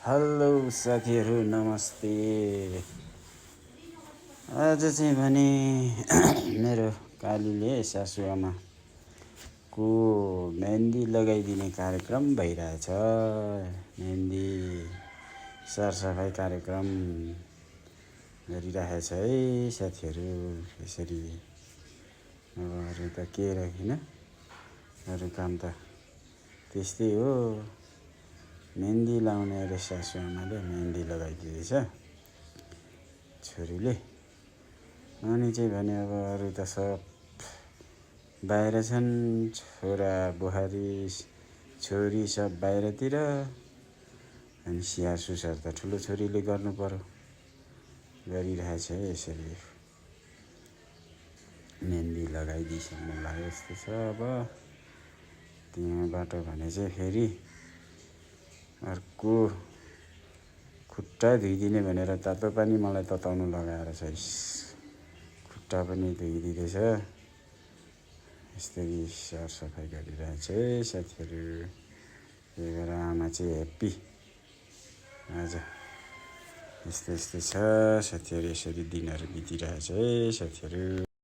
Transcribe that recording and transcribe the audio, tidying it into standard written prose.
Hello साथीहरू नमस्ते। आज चाहिँ भने मेरो कालीले सासुआमाको मेहन्दी लगाइदिने कार्यक्रम भइरहेछ। मेहन्दी सरसफाइ कार्यक्रम गरिरहेछ है साथीहरू। यसरी अब अरू त के राखिन, अरू काम त त्यस्तै हो। मेहन्दी लाउने अरे सासुआमाले मेहन्दी लगाइदिँदैछ छोरीले। अनि चाहिँ भने अब अरू त सब बाहिर छन्, छोरा बुहारी छोरी सब बाहिरतिर। अनि स्याहार सुसार त ठुलो छोरीले गर्नु पर्यो, गरिरहेछ है। यसरी मेहन्दी लगाइदिइसक्नु लाग्यो जस्तो छ। अब त्यहाँबाट भने चाहिँ फेरि अर्को खुट्टा धोइदिने भनेर तातो पानी मलाई तताउनु लगाएर चाहिँ खुट्टा पनि धोइदिँदैछ। यस्तरी सरसफाइ गरिरहेछ है साथीहरू। त्यही भएर आमा चाहिँ ह्याप्पी आज। यस्तै छ साथीहरू, यसरी दिनहरू बितिरहेछ है साथीहरू।